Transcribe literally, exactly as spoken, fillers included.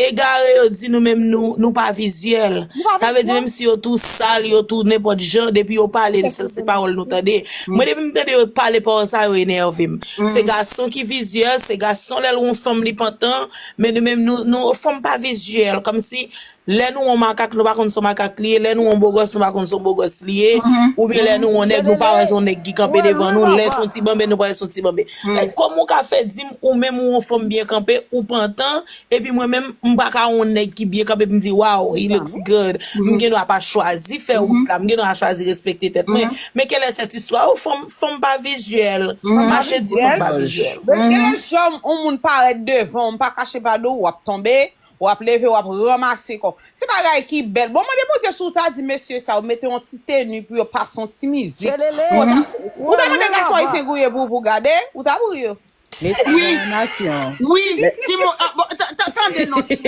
egare yo di nou menm nou, nou pa vizyèl. Sa vle di menm si yo tou sal, yo tou nenpòt jan, depi yo pale, se, se pawòl nou tande. Mwen depi m tande yo pale pawòl sa yo enève m. Se gason ki vizyèl, se gason lè l wè yon fanm li pantan, men nou menm nou, nou fanm pa vizyèl, kòmsi lè nou wè yon makak nou pa konn se yon makak li ye, lè nou wè yon bogòs nou pa konn se yon bogòs li ye, oubyen lè nou wè yon nèg nou pa wè se yon nèg ki kanpe devan nou, lè se yon ti banben nou pa wè se yon ti banben. Like, kòman w ka fè di m ou menm ou yon fanm byen kanpe, ou pantan, epi mwen menm m pa ka wè yon nèg ki byen kanpe pou m di wow, he looks good. M gen dwa pa chwazi fè wout la, m gen dwa chwazi respekte tèt mwen. Men kèlè sèt istwa ou fanm, fanm pa vizyèl. Mache di fanm pa vizyèl. Gen lè janm yon moun parèt devan w, m pa kache pa di w, w ap tonbe, w ap leve, w ap ranmase kò w. Se bagay ki bèl. Bon, mande Bondye si w ta di mesye sa, w mete yon ti teni pou yo pase yon ti mizik. Ou ta, ou ta mande gason ayisyen gouye pou, pou gade, ou ta bouri yo. Wi, wi, ti mo, ah, bon, ta- ta- tande non, ti mo.